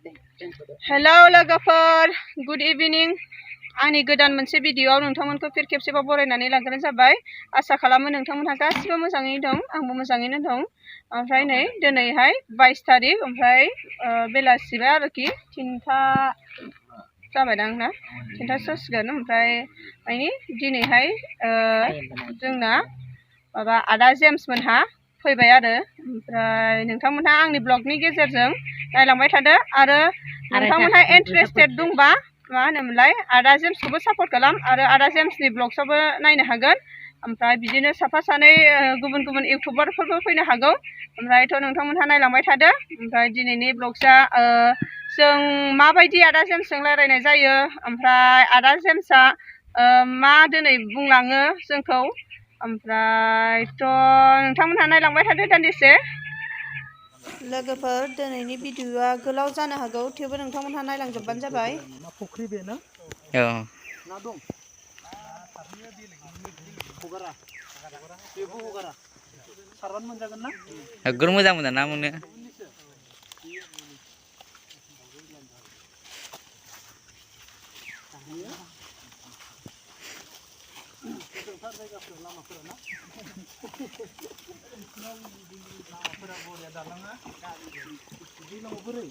hello लोगोफोर good इभिनिं आंनि गोदान मोनसे भिडिअआव नोंथांमोनखौ फिर खेबसेबाव बरायनानै लाग्रोनाय जाबाय आसा खालामो नोंथांमोनहा गासिबो मोजाङैनो दं आंबो मोजाङैनो दं ओमफ्राय नै दिनैहाय 22 तारिख ओमफ्राय बेलासिबा आरोखि 3टा जाबायदां ना 3टा जासिगोन ओमफ्राय माने दिनैहाय जोंना माबा आदा जेम्स मोनहा फैबाय आरो ओमफ्राय नोंथांमोनहा आंनि ब्लगनि गेजेरजों नायलांबाय थादो आरो नोंथांमोनहा इन्टारेस्टेड दंबा मा होनोमोनलाय आदा जेम्सखौबो सापर्ट खालाम आरो आदा जेम्सनि ब्लग्सआवबो नायनो हागोन ओमफ्राय बिदिनो साफा सानै गुबुन गुबुन इउटुबारफोरबो फैनो हागौ ओमफ्रायथ' नोंथांमोनहा नायलांबाय थादो ओमफ्राय दिनैनि ब्लग्सआ जों माबायदि आदा जेम्सजों रायलायनाय जायो ओमफ्राय आदा जेम्सआ मा दिनै बुंलाङो जोंखौ ओमफ्रायथ' नोंथांमोनहा नायलांबाय थादो दान्दिसे लोगोफोर दिनैनि भिडिअआ गोलाव जानो हागौ थेवबो नोंथांमोनहा नायलांजोबबानो जाबाय फुख्रि बे ना ना दं हगारा बेबो हगारा सारबानो मोनजागोन ना गोर मोजां मोना ना मोनो लामाफोरा बरिया दालाङा दैलाङाव बोरै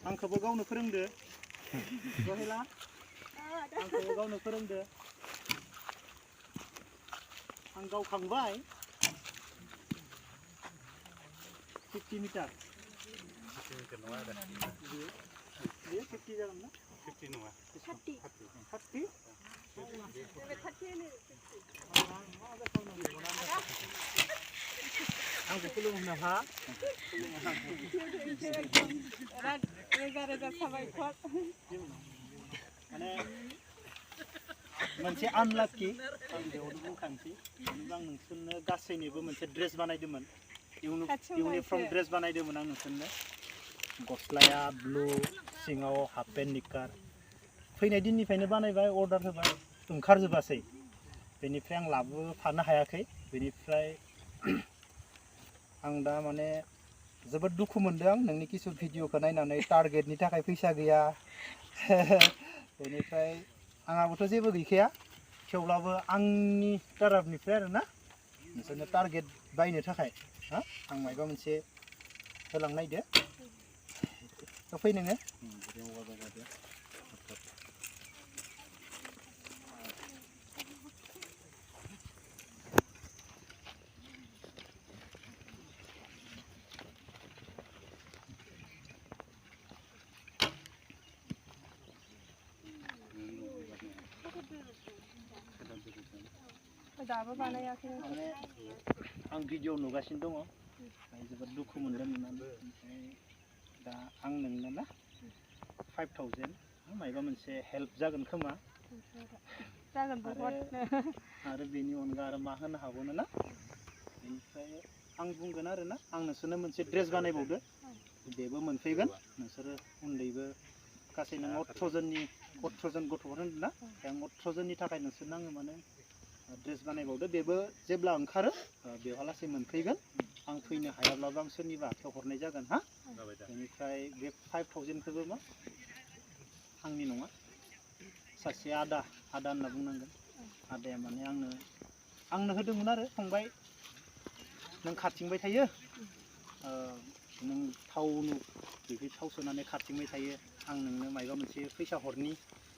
आंखौबो गावनो फोरोंदो गहेला आंखौबो गावनो फोरोंदो आं गावखांबाय 50 मिटार नङा आरो बेयो 50 जागोन ना 50 नङा 30 आंखौ खुलुमनो हा रोजा रोजा साबायखर माने मोनसे आनलाकि आं बेयावनो बुंखानोसै आं नोंसोरनो गासैनिबो मोनसे ड्रेस बानायदोंमोन इउनिफर्म ड्रेस बानायदोंमोन आं नोंसोरनो गस्लाया ब्लु सिङाव हाफ पेन्ट निकार फैनाय दिननिफ्रायनो बानायबाय अर्डार होबाय ओंखारजोबासै बेनिफ्राय आं लाबोफानो हायाखै बेनिफ्राय आं दा माने जोबोद दुखु मोनदों आं नोंनि किसु भिडिअखौ नायनानै टारगेटनि थाखाय फैसा गैया बेनिफ्राय आंहाबोथ' जेबो गैखाया थेवब्लाबो आंनि तरफनिफ्राय आरो ना नोंसोरनो टारगेट बायनो थाखाय आं माबा मोनसे होलांनो नायदो फै नोङो दाबो बानायाखै माने आं भिडिअ नुगासिनो दङ जोबोद दुखु मोनदों नुनानै ओमफ्राय दा आं नोंनो ना 5000 माबा मोनसे हेल्प जागोन खोमा आरो बेनि अनगा आरो मा होनो हागौनो ना बेनिफ्राय आं बुंगोन आरो ना आं नोंसोरनो मोनसे ड्रेस बानायबावदो बेबो मोनफैगोन नोंसोरो उन्दैबो गासै नों 18 जन गथ'फोर होनदों ना आं 18 जननि थाखाय नोंसोरनो आङो माने ड्रेस बानायबावदो बेबो जेब्ला ओंखारो बेवहा लासै मोनफैगोन आं फैनो हायाब्लाबो आं सोरनिबा आखायाव हरनाय जागोन हा बेनिफ्राय बे 5000खौबो मा आंनि नङा सासे आदा होनना बुंनांगोन आदाया माने आंनो होदोंमोन आरो फंबाय नों खारथिंबाय थायो नों बेखौ थाव सोनानै खारथिंबाय थायो आं नोंनो माबा मोनसे फैसा हरनि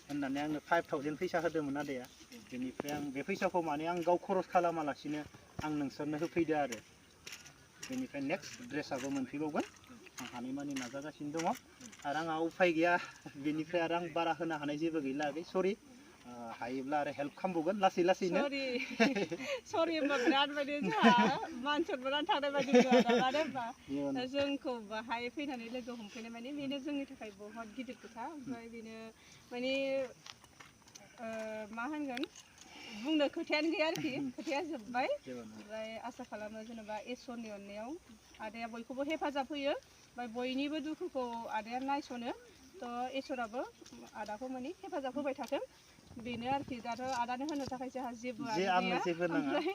होननानै आंनो 5000 फैसा होदोंमोन आदाया बेनिफ्राय आं बे फैसाखौ माने आं गाव खरस खालामालासिनो आं नोंसोरनो होफैदो आरो बेनिफ्राय नेक्स्ट ड्रेसआबो मोनफैबावगोन आं हानायमानि नाजागासिनो दङ आरो आंहा उफाय गैया बेनिफ्राय आरो आं बारा होनो हानाय जेबो गैला सरि हायोब्ला आरो हेल्प खालामबावगोन लासै लासैनो सरि होनबा बिराद माने जोंहा मानसिफोरानो थांनाय बायदि मानो होनबा जोंखौ बाहाय फैनानै लोगो हमफैनाय माने बेनो जोंनि थाखाय बहुत गिदिर खोथा ओमफ्राय बेनो माने मा होनगोन बुंनो खोथायानो गैया आरोखि खोथाया जोब्बाय ओमफ्राय आसा खालामो जेनेबा इसोरनि अननायाव आदाया बयखौबो हेफाजाब होयो ओमफ्राय बयनिबो दुखुखौ आदाया नायसनो थ' इसोराबो आदाखौ माने हेफाजाब होबाय थाथों बेनो आरोखि दाथ' आदानो होनो थाखाय जोंहा जेबो गैया ओमफ्राय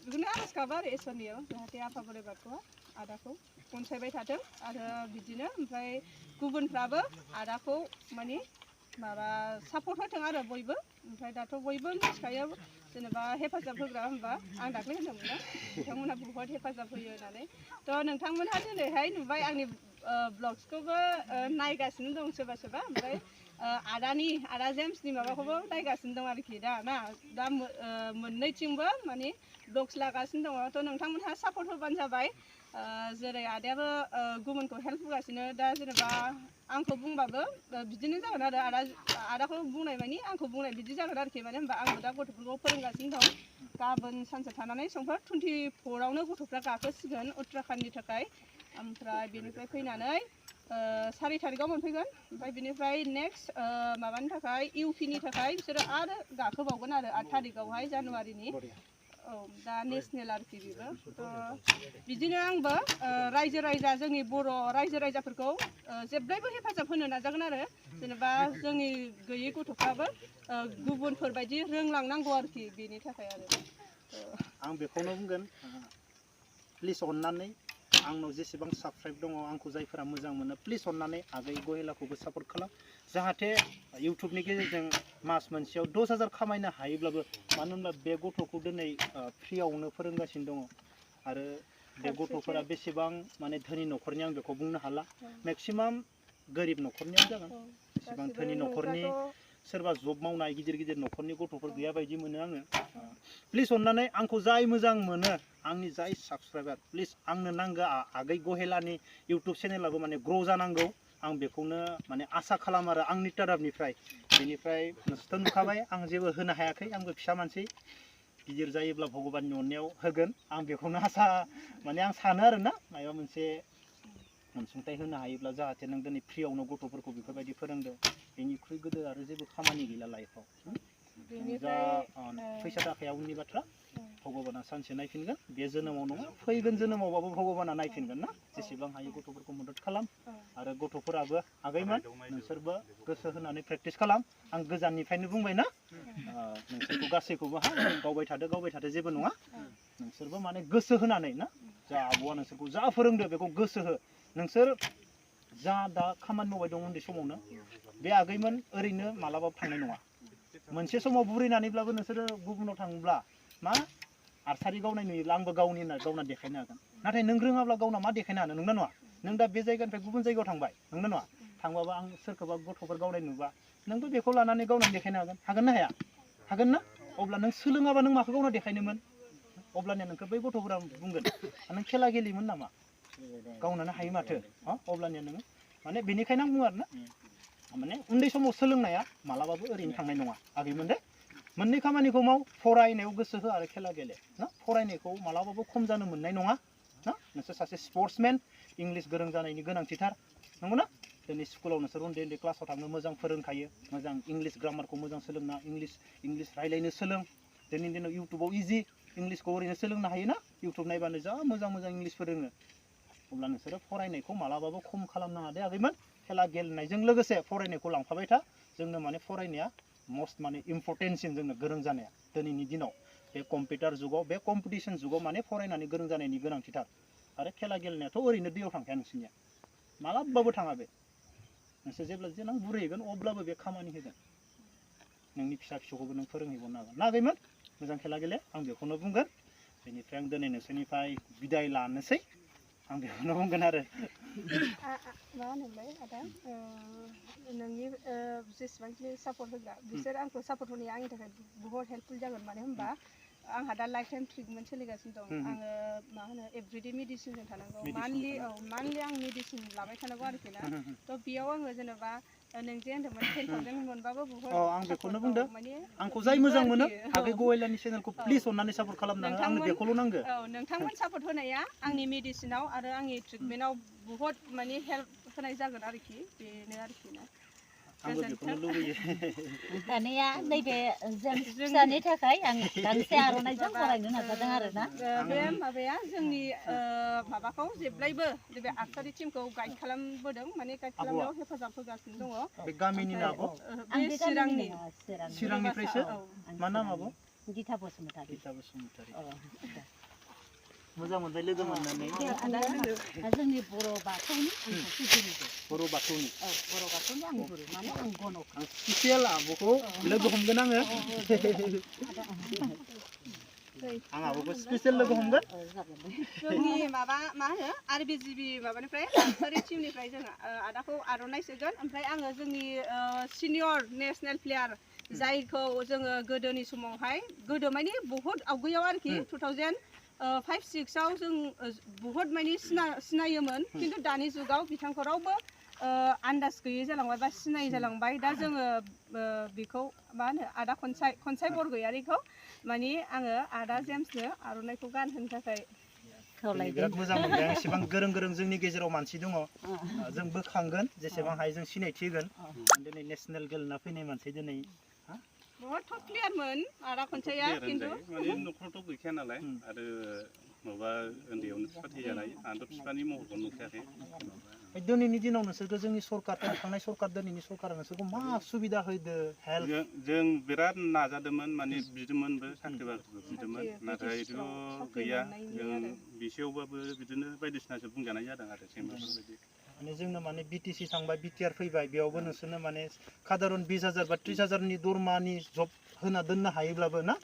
बेखौनो आरज गाबो आरो इसोरनियाव जाहाथे आफा बोराइ बाथौआ आदाखौ अनसायबाय थाथों आरो बिदिनो ओमफ्राय गुबुनफ्राबो आदाखौ माने माबा सापर्ट होथों आरो बयबो ओमफ्राय दाथ' बयबो मिथिखायो जेनेबा हेफाजाब होग्रा होनबा आं दाख्लै होनदोंमोन ना बिथांमोनहा बहुत हेफाजाब होयो होननानै थ' नोंथांमोनहा दिनैहाय नुबाय आंनि ब्लग्सखौबो नायगासिनो दं सोरबा सोरबा ओमफ्राय आदा जेम्सनि माबाखौबो नायगासिनो दं आरोखि दा मोननैथिंबो माने ब्लग्स लागासिनो दङ थ' नोंथांमोनहा सापर्ट होबानो जाबाय जेरै आदायाबो गुबुनखौ हेल्प होगासिनो दा जेनेबा आंखौ बुंबाबो बिदिनो जागोन आरो आदाखौ बुंनाय मानि आंखौ बुंनाय बिदि जागोन आरोखि मानो होनबा आंबो दा गथ'फोरखौ फोरोंगासिनो दं गाबोन सानसे थानानै समफोर 24आवनो गथ'फ्रा गाखोसिगोन उत्तराखन्डनि थाखाय ओमफ्राय बेनिफ्राय फैनानै 4 थारिखआव मोनफैगोन ओमफ्राय बेनिफ्राय नेक्स्ट माबानि थाखाय इउपिनि थाखाय बिसोरो आरो गाखोबावगोन आरो 8 थारिखआवहाय जानुवारिनि औ दा नेसनेल आरोखि बेबो थ' बिदिनो आंबो रायजो राजा जोंनि बर' रायजो राजाफोरखौ जेब्लायबो हेफाजाब होनो नाजागोन आरो जेनेबा जोंनि गैयै गथ'फ्राबो गुबुनफोरबायदि रोंलांनांगौ आरोखि बेनि थाखाय आरो आं बेखौनो बुंगोन प्लिज अननानै आंनाव जेसेबां साबस्क्राइब दङ आंखौ जायफोरा मोजां मोनो प्लिज अननानै आगै गहेलाखौबो सापर्ट खालाम जाहाथे इउटुबनि गेजेरजों मास मोनसेयाव 10,000 खामायनो हायोब्लाबो मानो होनब्ला बे गथ'खौ दिनै फ्रियावनो फोरोंगासिनो दङ आरो बे गथ'फोरा बेसेबां माने धोनि न'खरनि आं बेखौ बुंनो हाला मेक्सिमाम गोरिब न'खरनियानो जागोन एसेबां धोनि न'खरनि सोरबा जब मावनाय गिदिर गिदिर न'खरनि गथ'फोर गैया बायदि मोनो आङो प्लिज अननानै आंखौ जाय मोजां मोनो आंनि जाय साबस्क्राइबार प्लिज आंनो नांगौ आगै गहेलानि इउटुब चेनेलाबो माने ग्र' जानांगौ आं बेखौनो माने आसा खालामो आरो आंनि तरफनिफ्राय बेनिफ्राय नोंसोरथ' नुखाबाय आं जेबो होनो हायाखै आंबो फिसा मानसि गिदिर जायोब्ला भगबाननि अननायाव होगोन आं बेखौनो आसा माने आं सानो आरोना माबा मोनसे अनसुंथाइ होनो हायोब्ला जाहाथे नों दिनै फ्रियावनो गथ'फोरखौ बेफोरबायदि फोरोंदो बेनिख्रुइ गोदो आरो जेबो खामानि गैला लाइफआव जा फैसा थाखाया उननि बाथ्रा भगबाना सानसे नायफिनगोन बे जोनोमाव नङा फैगोन जोनोमावबाबो भगबाना नायफिनगोन ना जेसेबां हायो गथ'फोरखौ मदद खालाम आरो गथ'फोराबो आगैमोन नोंसोरबो गोसो होनानै प्रेक्टिस खालाम आं गोजाननिफ्रायनो बुंबायना नोंसोरखौ गासैखौबो गावबाय थादो जेबो नङा नोंसोरबो माने गोसो होनानै ना जा आब'आ नोंसोरखौ जा फोरोंदो बेखौ गोसो हो नोंसोर जा दा खामानि मावबाय दं उन्दै समावनो बे आगैमोन ओरैनो मालाबाबो थांनाय नङा मोनसे समाव बुरैनानैब्लाबो नोंसोरो गुबुनाव थाङोब्ला मा आर्सारि गावनाय नुयोब्ला आंबो गावना देखायनो हागोन नाथाय नों रोङाब्ला गावना मा देखायनो हानो नंगौना नङा नों दा बे जायगानिफ्राय गुबुन जायगायाव थांबाय नंगौना नङा थांबाबो आं सोरखौबा गथ'फोर गावनाय नुबा नोंबो बेखौ लानानै गावनानै देखायनो हागोन ना हाया हागोन ना अब्ला नों सोलोङाबा नों माखौ गावना देखायनोमोन अब्लानिया नोंखौ बै गथ'फोरा बुंगोन नों खेला गेलेयोमोन नामा गावनानो हायो माथो अब्लानिया नोङो माने बेनिखायनो आं बुङो आरोना माने उन्दै समाव सोलोंनाया मालाबाबो ओरैनो थांनाय नङा आगैमोन दे मोननै खामानिखौ माव फरायनायाव गोसो हो आरो खेला गेले ना फरायनायखौ मालाबाबो खम जानो मोननाय नङा ना नोंसोर सासे स्पर्ट्समेन इंलिश गोरों जानायनि गोनांथिथार नंगौना दिनै स्कुलाव नोंसोर उन्दै क्लासाव थांनो मोजां फोरोंखायो मोजां इंलिश ग्रामारखौ मोजां सोलोंना इंलिश रायलायनो सोलों दिनैनि दिनाव इउटुबाव इजि इंलिशखौ ओरैनो सोलोंनो हायो ना इउटुब नायबानो जा मोजां इंलिश फोरोङो अब्ला नोंसोरो फरायनायखौ मालाबाबो खम खालामनाङा दे आगैमोन खेला गेलेनायजों लोगोसे फरायनायखौ लांफाबाय था जोंनो माने फरायनाया मस्ट माने इम्परटेन्टसिन जोंनो गोरों जानाया दिनैनि दिनाव बे कम्पिउटार जुगाव बे कम्पिटिसन जुगाव माने फरायनानै गोरों जानायनि गोनांथिथार आरो खेला गेलेनायाथ' ओरैनो दैयाव थांखाया नोंसोरनिया मालाबाबो थाङा बे नोंसोर जेब्ला जेनां बुरैगोन अब्लाबो बे खामानि होगोन नोंनि फिसा फिसौखौबो नों फोरोंहैबावनो हागोन ना आगैमोन मोजां खेला गेले आं बेखौनो बुंगोन बेनिफ्राय आं दिनै नोंसोरनिफ्राय बिदाय लानोसै आं बेखौनो बुंगोन आरो मा होनोमोनलाय आदा नोंनि जेसेबांखिनि सापर्ट होग्रा बिसोर आंखौ सापर्ट होनाया आंनि थाखाय बहुत हेल्पफुल जागोन मानो होनबा आंहा दा लाइफ टाइम ट्रिटमेन्ट सोलिगासिनो दं आङो मा होनो एभ्रिडे मेडिसिनजों थानांगौ मान्थलि आं मेडिसिन लाबाय थानांगौ आरोखि ना थ' बेयाव आङो जेनेबा नों जे होनदोंमोन 10,000 मोनबाबो बहुत आं बेखौनो बुंदों आंखौ जाय मोजां मोनो आगै गवाइलानि चेनेलखौ प्लिज अननानै सापर्ट खालामना हो आंनो बेखौल' नांगौ नोंथांमोन सापर्ट होनाया आंनि मेडिसिनाव आरो आंनि ट्रिटमेन्टआव बहुत माने हेल्प होनाय जागोन आरोखि बेनो आरोखि ना आंबो बेखौनो लुबैयो दानिया नैबे फिसानि थाखाय आं गांसे आर'नाइजों फरायनो नाजादों आरोना बे माबाया जोंनि माबाखौ जेब्लायबो बे आर्सारि टिमखौ गाइड खालामबोदों माने गाइड खालामनायाव हेफाजाब होगासिनो दङ बे गामिनि ना आब' बे चिरांनि चिरांनिफ्रायसो मा नाम आब' गीता बसुमतारी मोजां मोनबाय लोगो मोननानै जोंनि बर' बाथौनि बर' बाथौनि आं गुरु माने आं गनक स्पेसियेल आब'खौ लोगो हमगोन आङो आं आब'खौ स्पेसियेल लोगो हमगोन जोंनि माबा मा होनो आरबिजिबि माबानिफ्राय आर्सारि टिमनिफ्राय जों आदाखौ आर'नाइ सोगोन ओमफ्राय आङो जोंनि सिनियर नेसनेल प्लेयार जायखौ जोङो गोदोनि समावहाय गोदो माने बहुत आवगायाव आरोखि 2005-06आव जों बहुत माने सिनायोमोन खिन्थु दानि जुगाव बिथांखौ रावबो आन्दाज गैयै जालांबाय बा सिनायै जालांबाय दा जोङो बेखौ मा होनो आदा खनसाय बरगयारिखौ माने आङो आदा जेम्सनो आर'नाइखौ गानहोनो थाखाय बिराद मोजां मोनबाय आं एसेबां गोरों जोंनि गेजेराव मानसि दङ जों बोखांगोन जेसेबां हायो जों सिनायथि होगोन दिनै नेसनेल गेलेना फैनाय मानसि दिनै बहुत टप प्लेयारमोन आदा खनसाया खिन्थु माने न'खरावथ' गैखाया नालाय आरो माबा उन्दैयावनो बिफा थैजानाय आंथ' बिफानि महरखौ नुखायाखै दिनैनि दिनाव नोंसोरखौ जोंनि सरकार थांनाय सरकार दिनैनि सरकारा नोंसोरखौ मा सुबिदा होदो हेल्प जों बिराद नाजादोंमोन माने बिदोंमोनबो साख्रि बाख्रिबो बिदोंमोन नाथायथ' गैया जों बिसेयावबाबो बिदिनो बायदिसिनासो बुंजानाय जादों आरो सेंग्राफोरबायदि माने जोंनो माने बिटिसि थांबाय बिटिआर फैबाय बेयावबो नोंसोरनो माने साधारन 20,000 बा 30,000नि दरमानि जब होना दोननो हायोब्लाबो ना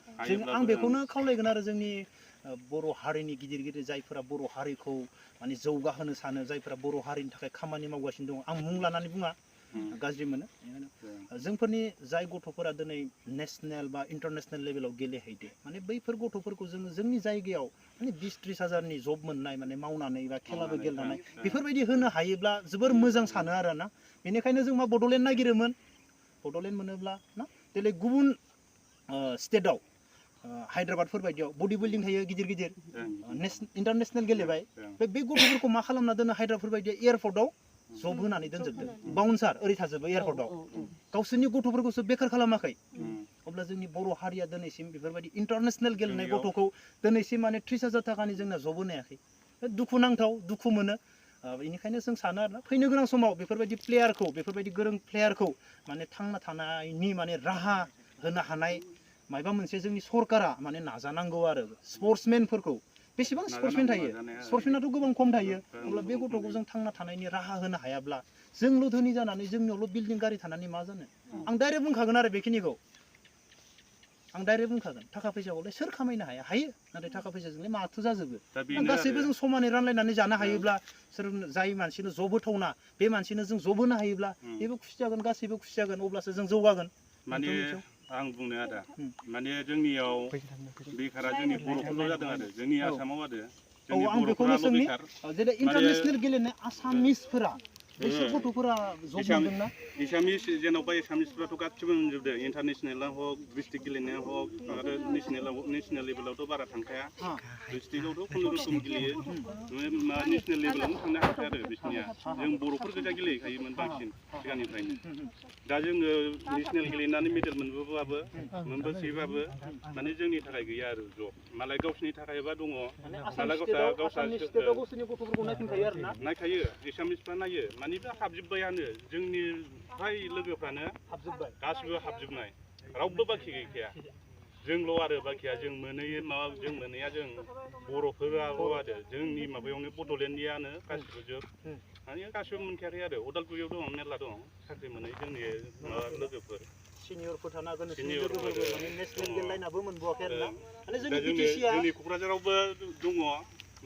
आं बेखौनो खावलायगोन आरो जोंनि बर' हारिनि गिदिर जायफोरा बर' हारिखौ माने जौगाहोनो सानो जायफोरा बर' हारिनि थाखाय खामानि मावगासिनो दङ आं मुं लानानै बुङा गाज्रि मोनो जोंफोरनि जाय गथ'फोरा दिनै नेसनेल बा इन्टारनेसनेल लेभेलाव गेलेहैदो माने बैफोर गथ'फोरखौ जोङो जोंनि जायगायाव माने 20-30,000नि जब मोननाय माने मावनानै बा खेलाबो गेलेनानै बेफोरबायदि होनो हायोब्ला जोबोर मोजां सानो आरो ना बेनिखायनो जों मा बड'लेण्ड नागिरोमोन बड'लेण्ड मोनोब्ला ना दिनै गुबुन स्टेटआव हायद्राबादफोर बायदियाव बडि बिल्डिं थायो गिदिर इन्टारनेसनेल गेलेबाय बे गथ'फोरखौ मा खालामना दोनो हायद्राबादफोर बायदि एयारपर्टआव जब होनानै दोनजोबदों बाउन्सार ओरै थाजोबो एयारपर्टआव गावसोरनि गथ'फोरखौसो बेखार खालामाखै अब्ला जोंनि बर' हारिया दिनैसिम बेफोरबायदि इन्टारनेसनेल गेलेनाय गथ'खौ दिनैसिम माने 30,000 थाखानि जोंना जब होनो हायाखै दुखु नांथाव दुखु मोनो बेनिखायनो जों सानो आरोना फैनो गोनां समाव बेफोरबायदि प्लेयारखौ बेफोरबायदि गोरों प्लेयारखौ माने थांना थानायनि माने राहा होनो हानाय मायबा मोनसे जोंनि सरकारा माने नाजानांगौ आरो स्पर्ट्समेनफोरखौ बेसेबां स्पर्ट्समेन थायो स्पर्ट्समेनाथ' गोबां खम थायो अब्ला बे गथ'खौ जों थांना थानायनि राहा होनो हायाब्ला जोंल' धोनि जानानै जोंनियावल' बिल्डिं गारि थानानै मा जानो आं डाइरेक्ट बुंखागोन आरो बेखिनिखौ आं डाइरेक्ट बुंखागोन थाखा फैसाखौलाय सोर खामायनो हायो नाथाय थाखा फैसाजोंलाय माथो जाजोबो गासैबो जों समानै रानलायनानै जानो हायोब्ला सोर जाय मानसिनो जब होथावना बे मानसिनो जों जब होनो हायोब्ला बेबो खुसि जागोन गासैबो खुसि जागोन अब्लासो जों जौगागोन माने आं बुंनो आदा माने जोंनियाव बेखारा जोंनि बर'फोरल' जादों आरो जोंनि आसामाव आरो जोंनि बर'फोराल' बेखार जेरै इन्टारनेसनेल गेलेनाय आसामिसफोरा बिसोर गथ'फोरा जब मोनदोंना एसामिस जेन'बा एसामिसफ्राथ' गासिबो मोनजोबदों इन्टारनेसनेलाव हक डिस्ट्रिक्ट गेलेनायाव हक आरो नेसनेल लेभेलावथ' बारा थांखाया डिस्ट्रिक्टआवथ' खुनुरुखुम गेलेयो नेसनेल लेभेलावनो थांनो हाखाया आरो बिसोरनिया जों बर'फोर गोजा गेलेहैखायोमोन बांसिन सिगांनिफ्रायनो दा जोङो नेसनेल गेलेनानै मेडेल मोनबोसैबाबो माने जोंनि थाखाय गैया आरो जब मालाय गावसिनि थाखायबा दङ मालाय गावसा नायखायो एसामिसफ्रा नायो माने बे हाबजोब्बायानो जोंनि फ्राय लोगोफ्रानो गासिबो हाबजोबनाय रावबो बाखि गैखाया जोंल' आरो बाखिया जों मोनैया जों बर'फोराल' आरो जोंनि माबायावनो बड'लेण्डनियानो गासिबो जोब माने गासिबो मोनखायाखै आरो उदालगुरियाव दङ मेरला दं साख्रि मोनै जोंनि लोगोफोर सिनियरफोर थानो हागोन माने नेसनेल गेलेनायनाबो मोनबोआखै आरो ना माने जोंनि क'क्राझारावबो दङ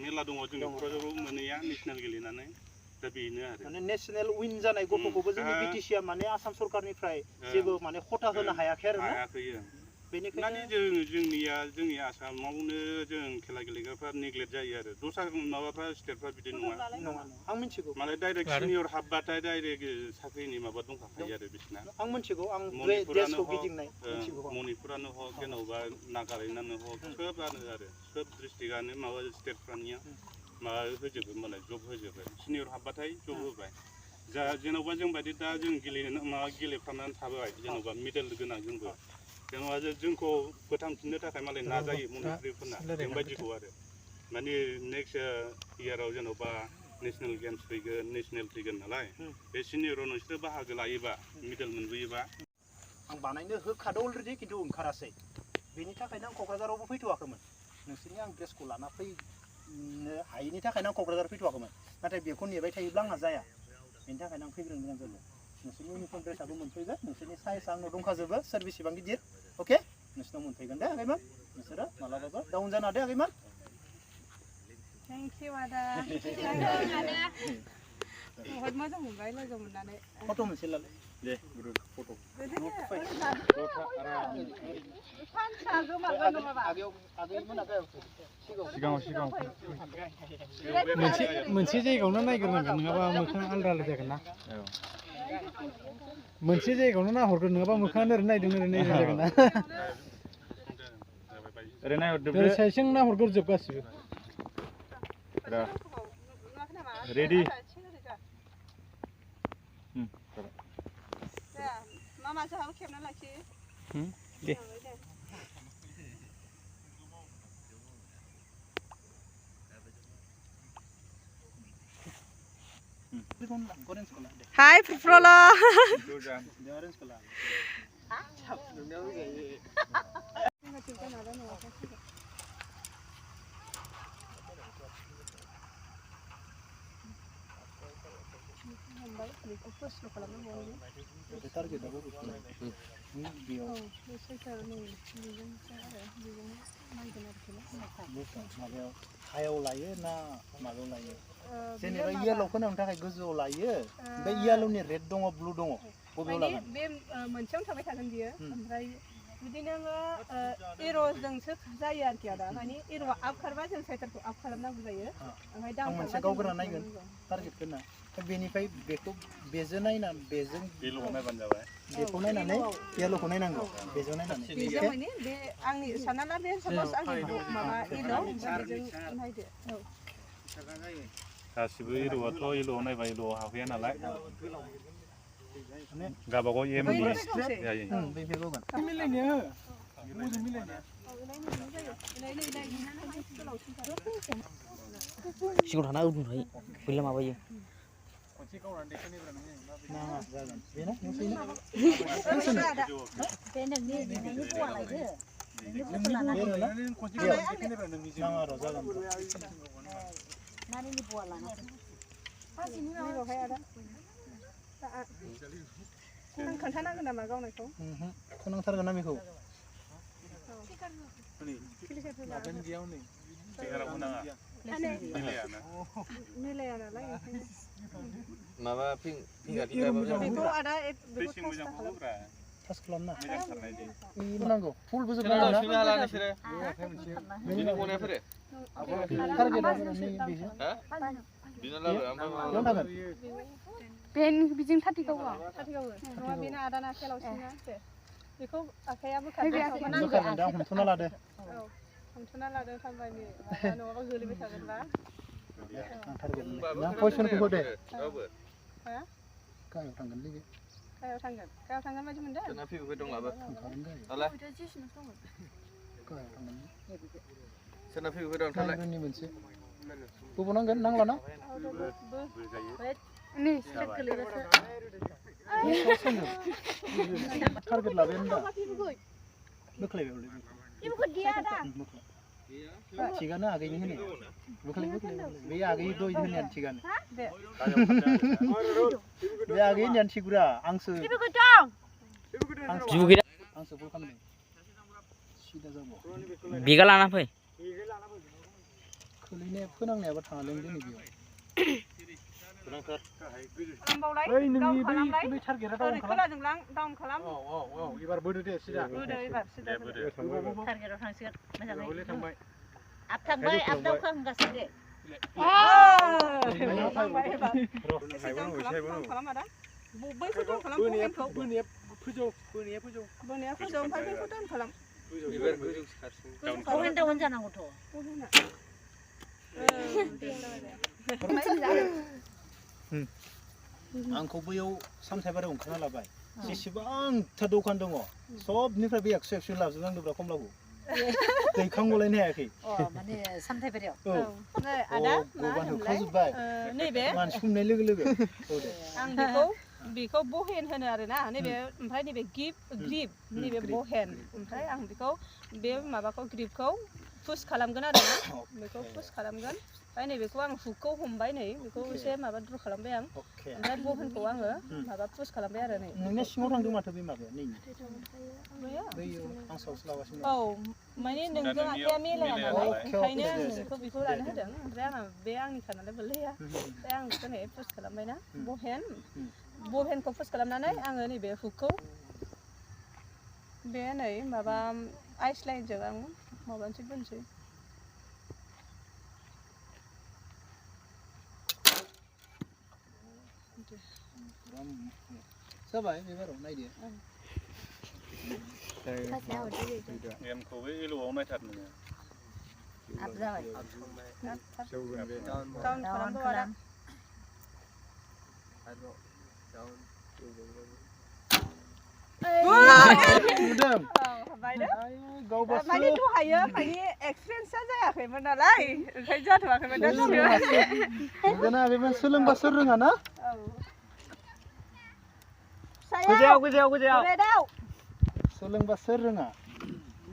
मेरला दङ जोंनि क'क्राझाराव मोनैया नेसनेल गेलेनानै दा बेनो आरो माने नेसनेल उइन जानाय गथ'खौबो जोंनि बिटिसिआ माने आसाम सरकारनिफ्राय जेबो माने खथा होनो हायाखै आरो ना माने जोंनि आसामावनो जों खेला गेलेग्राफ्रा नेग्लेक्ट जायो आरो दस्रा माबाफ्रा स्टेटफ्रा बिदि नङा आं मिथिगौ माने डाइरेक्ट सिनियर हाबबाथाय डाइरेक्ट साख्रिनि माबा दंखायो आरो बिसिना आं मिथिगौ आं मणिपुरानो देशखौ गिदिंनाय मिथिगौ मणिपुरानो हक जेन'बा नागालेण्डआनो हक सोबानो आरो सोब डिस्ट्रिक्टआनो माबा स्टेटफ्रानिया माबा होजोबो मालाय जब होजोबो सिनियर हाबबाथाय जब होबाय जा जेन'बा जों बायदि दा जों गेलेफ्रामनानै थाबाय जेन'बा मेडेल गोनां जोंबो जेन'बा जोंखौ फोथांफिननो थाखाय मालाय नाजायो मनिपुरिफोरना जोंबायदिखौ आरो माने नेक्स्ट इयाराव जेन'बा नेसनेल गेम्स फैगोन नेसनेल फैगोन नालाय बे सिनियराव नोंसोरो बाहागो लायोबा मेडेल मोनबोयोबा आं बानायनो होखादों अलरेडि खिन्थु ओंखारासै बेनि थाखायनो आं क'क्राझारावबो फैथ'वाखैमोन नोंसोरनि आं ड्रेसखौ लाना फैनो हायैनि थाखायनो आं क'क्राझार फैथ'वाखैमोन नाथाय बेखौ नेबाय थायोब्ला आंहा जाया बेनि थाखायनो आं फैग्रोनो गोनां जादों नोंसोरनि इउनिफर्म ड्रेसआबो मोनफैगोन नोंसोरनि साइजआ आंनाव दंखाजोबो सोर बेसेबां गिदिर अके नोंसोरनाव मोनफैगोन दे आगैमोन नोंसोरो मालाबाबो डाउन जानो दे आगैमोन थेंक इउ आदा बहुत मोजां मोनबाय लोगो मोननानै फट' मोनसे लालाय दे फट' मोनसे जायगायावनो नायग्रोनांगोन नङाबा मोखां आलदा आलदा जागोन ना मोनसे जायगायावनो नाहरगोन नङाबा मोखाङानो ओरै नायदों जागोन ना ओरै नायहरदो साइजजों नाहरग्रोजोब गासिबो रेडि मामा जोंहाबो खेबना लाखियो दे हाय फुफ्रला हायाव लायो ना माबायाव लायो जेनेबा येल'खौ नांनो थाखाय गोजौआव लायो ओमफ्राय येल'नि रेड दङ ब्लु दङ बबेयाव लागोन बे मोनसेयावनो थाबाय थागोन बियो ओमफ्राय जुदि नोङो एर'जोंसो जायो आरोखि आदा माने एर'आ आप खारबा जों साइटारखौ आप खालामनांगौ जायो ओमफ्राय आं मोनसे गावग्रा नायगोन टारगेटखौ ना बेनिफ्राय बेखौ बेजों नायना बेजों नायबानो जाबाय बेखौ नायनानै येल'खौ नायनांगौ बेजों नायनानै बेजों माने बे आंनि सानना ला बे साप'ज आंनि माबा एल' बेजों नायदो औ गासिबो एर'आथ' एर'आव नायबा एर'आव हाबहैया नालाय गावबागाव एमनि जायो सिगाङाव थाना उदुंहाय बैला माबायो आं खोन्थानांगोन नामा गावनायखौ खोनांथारगोन ना बेखौ मिलाया नालाय माबा बेखौ आदा बेखौ पास खालामना नांगौ फुलबो जोबनांगौ ना बिजों थार्टिगाव नङा बेनो आदाना खेलावसिना बेखौ आखाइया बोखारनांगौ हमथ'ना लादो हमथ'ना लादो खामबायनि नङाबा गोलैबाय थागोनबा ना पयसनखौ होदे गाहायाव थांगोन लोगो गाहायाव थांगोन बायदि मोनदों सोना फैबाय दं लाबो दालाय सोना फैबाय दं थालाय मोनसे गुबुनांगोन नांलाना नै स्ट्रेट गोलैबासो टारगेट लाबाय होनदा बोख्लायबाय थिगानो आगैनि होनो बोख्लाय बे आगै दय होनायानो थिगानो बे आगै होनायानो थिगुरा आंसो आंसो बल खालामदों सिदा जाबाव बिगा लाना फै खोलैनाया फोनांनायाबो थाङालै दिनै बेयाव खालामबावलाय ओइ नोंनि डाउन बै खालामलाय बै टारगेटआ ओरै डाउन खालाम खोलाजोंलां डाउन खालाम औ एबार बोदो दे सिदा बोदो एबार सिदा बोदो टारगेटआव थांसिगोन मोजाङै हले थांबाय आप थांबाय आप दावखोहांगासिनो दे थांबाय एबार एसे डाउन खालाम आदा बैखौ डाउन खालाम बहेनखौ बोनाया फोजौ बोनाया फोजौ ओमफ्राय बैखौ डाउन खालाम बिबार गोजौ सारसिन दावन जानांगौथ' बहेना आंखौ बैयाव सामथायबारियाव ओंखारना लाबाय जेसेबांथा दखान दङ सबनिफ्राय बे 100 लाजोबनांदोंब्रा कमलाखौ दैखांगलायनो हायाखै माने सामथायबारियाव औ नै आदा मा होखाजोब्बाय नैबे मानसि हमनाय लोगो लोगो आं बेखौ बहेन होनो आरोना नैबे ओमफ्राय नैबे ग्रिप नैबे बहेन ओमफ्राय आं बेखौ बे माबाखौ ग्रिपखौ पुश खालामगोन आरोना बेखौ पुश खालामगोन ओमफ्राय नैबेखौ आं हुकखौ हमबाय नै बेखौ एसे माबा द्र खालामबाय आं ओमफ्राय बहेनखौ आङो माबा पुश खालामबाय आरो नै नोंना सिङाव थांदों माथो बे माबाया नै बैयो आं सावसो लागासिनो औ माने नोंजों आखाया मिलाया नालाय ओंखायनो आं नोंखौ बेखौ लानो होदों ओमफ्राय आंहा बे आंनिखा नालाय बोरैया ओमफ्राय आं बेखौ नै पुश खालामबायना बहेनखौ पुश खालामनानै आङो नैबे हुकखौ बे नै माबा आइस लाइनजों आं माबानोसै बोनोसै जाबाय एबाराव नायदो एमखौबो एल'आव नायथार नोङो आप जाबाय डाउन खालामबाव आदा नुदों माने दहायो माने एक्सपिरियेन्सआ जायाखैमोन नालाय ओंखायनो जाथ'वाखैमोन दा सोलोंबासो रोङा ना गोजौआव सोलोंबासो रोङा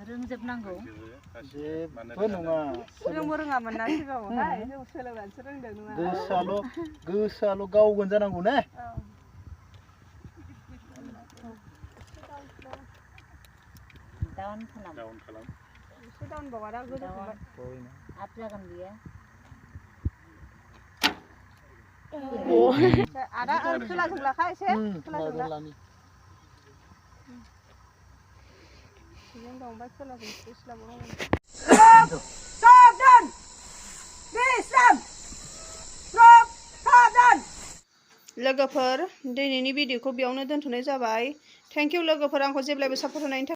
रोंजोबनांगौ जेबो नङा जोंबो रोङामोन ना सिगाङावहाय जों सोलोंनानैसो रोंदों नङा गोसोआल' गावगोन जानांगौ ने डाउन खालाम एसे डाउन बाव आदा गोजौ थांबाय आप जागोन बियो आदा खोलाजों लाखा एसे खोलाजों ला ओमफ्राय खोलाजों इस्लामाव लोगोफोर दिनैनि भिडिअखौ बेयावनो दोनथ'नाय जाबाय थेंक इउ लोगोफोर आंखौ जेब्लायबो सापर्ट होनायनि थाखाय